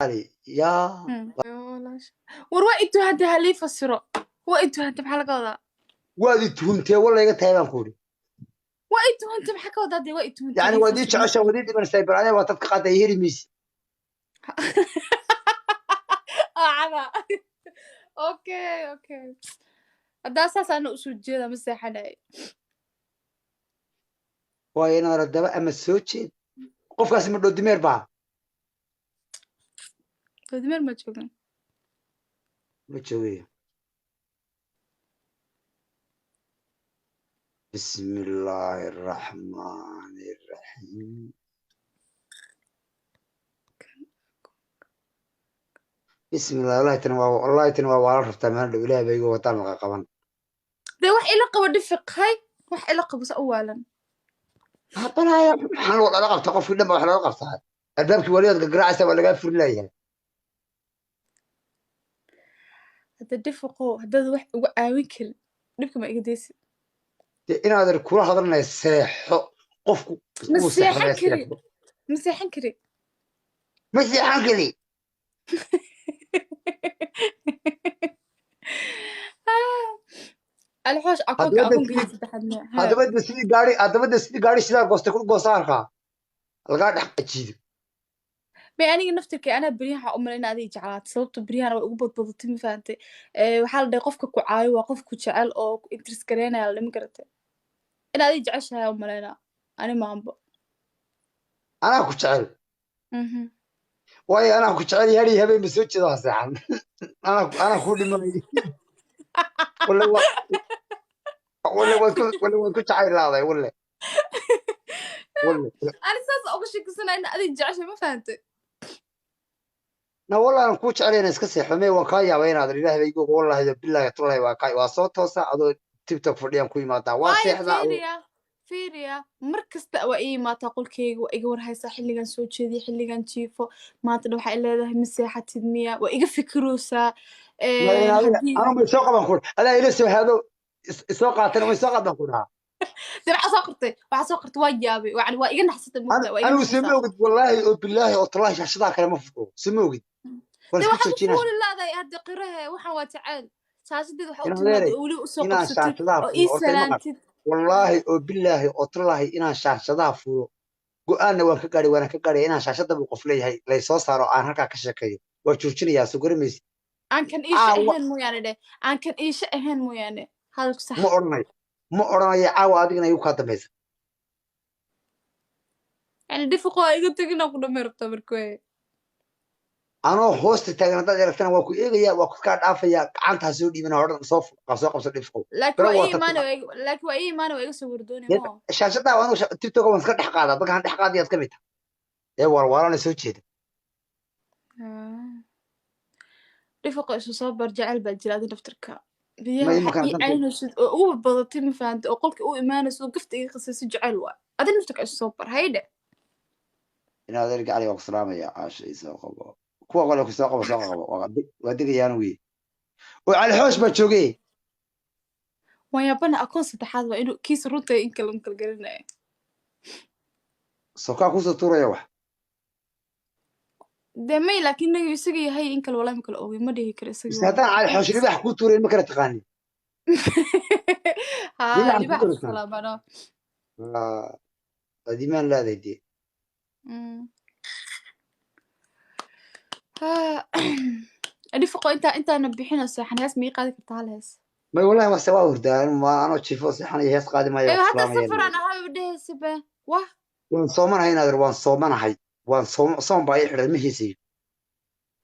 Yaa. War, waa intuu hadda halii fasiro, waa intuu hadda, maxaa laga wadaa? Waad i tuhuntee, walla iga tahay baan ku idhi. Waa intuu hadda, maxaa ka wadaa dee? Waa intuu hadda. Yani halii waad ii fasiro. Jecesha waad ii dhimanaysaa, bal adiga waa dadka qaada heli maysi. Cada, okay, haddaa saas ana usoo jeeda, ma seexanay. Waayo, inaad haddaba ama soo jeed, qofkaasi ma dhoodimeer baa? Doodimeer ma joogan. Ma joogayo. Bismillaahi araxmaani araxiim. Bismillah, wallahi tan waa, wallahi tan waa waala rabtaa maalin dhow. Ilaah bay igu wataan laqa qaban. Dee wax ila qabo dhifiq, hay, wax ila qabo sa u waalan. Balaya, maxaan loo lala qabtaa? Qofkii dhan ba wax lala qabtaa. Albaabkii waliyaad gagaraacaysa, waa lagaa furin laayahay. Hadda dhifiqo, haddaad wax uga caawin karin dhibka, ma iga deysi? Dee inaadan kula hadlanaya, seexo. Qofku Ma wuu seexan seexanaya. kari. Seexo. Ma seexan kari. Ma seexan kari. Alxoosh akoonka Haddaba de akoonka sidii saddexaad miya ha? Haddaba de sidii gaari sidaa goostay ku goosa, halkaa lagaa dhex ajiido. May, aniga naftirkay anaa beryahan waxaa u malay in adiga jeclaatay, sababto beryahan waa ugu badbadatay, ma fahantay? Waxaa la dhahay qofka ku caayo waa qof ku jecel oo ku interest gareynaya la dhimi karatay. In adiga jeceshahay u malaynaa ani maanbo. Anaa ku jecel. Waayo, anaa ku jecel, hari habeen ba soo jeedo, ha seexan. Anaa ku dhimanay. Walle waa, walle waad ku jacaylaaday, walle walle. Ani saas uga sheekaysanaya in adiga jeceshahay, ma fahantay? Na wallahi aan kuu jeclayna, iska seexo. Mee, waan kaa yaabay inaadan. Ilaahay bay igu, wallahi billahi tullahi, waa kaa, waa soo toosa adoo TikTok fadhiyaan ku imaadaa, waa waayo seexdaa adoo. Fiiriya, fiiriya, mar kasta waa ii imaataa qolkeyga, waa iga warhaysaa xilligan soo jeediya, xilligan jiifo. Maanta dhan waxaa i leedahay, ma seexatid miya? Waa iga fikiroosaa. Ma in adiga haddii anu may soo qaban ku adaa ila soo haado, isoo qaatana way soo qaad baan ku dhahaa. Dee waxaa soo qortay, waxaa soo qortay, waa yaabay, yani waa iga naxsatay, mugta waa iga Anigu sima naxaysaa. ogid, wallaahi oo bilaahi oo tallaahi, shaashadaa kale ma furo, sima ogid, waan Dee isku waxaad u joojinaa. fuuli leedahay hadda qirahe, waxaan waa jacayl. Shaashadeed waxaa u Inaan timaada leeyahay oo weliba usoo inaan qabsatid shaashadaha oo fulo ii horta ima qar salaantid. Wallaahi oo bilaahi oo tallaahi, inaan shaashadaha fulo go-aanna waan ka gaadhay, waana ka gaadhay. Inaan shaashada buu qof leeyahay laysoo saaro, aan halkaa ka sheekeeyo, waa joojinayaa, soo garamaysi. Aan kan iisha Caawa ahayn mooyaane dheh, aan kan iisha ahayn mooyaane, hadalku sax. Ma odhanayo, ma odhanayo. Caawa adigana igu kaa dambaysa. Yani dhifiqo waa iga tegin ku dhamay rabtaa marka waye. Anoo hoosta taagan haddaad aragtana, waa ku eegaya, waa ku kaa dhaafaya, gacantaa soo dhiibana, odhan soo soo qabso dhifqo. Laakiin Bero waa waa ii tartiib. imaana, laakiin waa ii imaana, waa iga soo wardoonay mo. Shaashadaa anigu TikTok waan iska dhex qaadaa, dadkaan dhex qaadayaad ka mid tahay ee waalwaalana soo jeeda. Dhifiqo, isu soo bar, jecel baa jira adi naftirka Ma biyaha waxaa imankaan ii danta caynaysid oo ugu badatay, ma fahantay? Oo qolka u imaanaysid oo gafta iga qasayso, jecel waa adi naftirka. Isu soo bar haydhe. Inaad erga cali, waa ku salaamaya. Caasha isoo qabo, kuwa qole ku soo qabo, soo qabo, waa degayaan wiy oo Cali Xoosh baa joogay. Waan yaabana, akoon saddexaad waa inuu kiisa runta in kale ma kala garanaya. Sokaa kusoo tuuraya wax. Dee may, laakiin inagu isaga yahay in kale, wallahi ma kala ogey, ma dhihi karo isaga Mise waa. Haddaan Cali Xoosh libaax kuu tuurayn, ma kala taqaanin? Haa. Libaax ku Libaax ku kala salaamano. Waad imaan leedahay dee. Dhifiqo, intaana bixino seexan, hees ma ii qaadi kartaa hal hees? May, wallahi wase waa hurdaa ma anoo jiifo seexanaya hees qaadi maayo. Ee Waa ku hadda salaamaya. Safaraan ahaa dhehaysa be wah. Waan soomanahay inaadir, waan soomanahay, waan soom, soom baa ii xidhan, ma heesayo.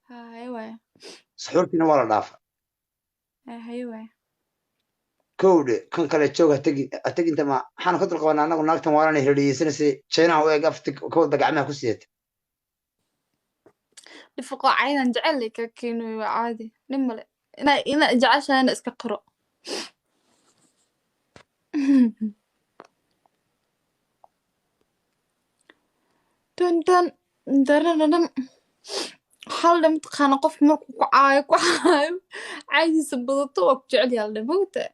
Haye waaya. Suxuurtiina waa la dhaafa. Haye waaya. Kowdhe kan kale joog, ha tegin, ha teginta. Ma maxaanu ka dulqabanaa annagu naagtan waalanay herdhiyeysanaysa jeenaha u eg afti ka walba gacmaha ku sidata? Dhifiqo, caydan jecel ka keenoy, waa caadi, dhib male ina jeceshahayna iska qiro. Dun dun darararam. Waxaa la dhahay, mataqaana, qofka markuu ku caayo, ku caayo, caydiisa badato, waa ku jecel yahay la dhahay, mogtahay?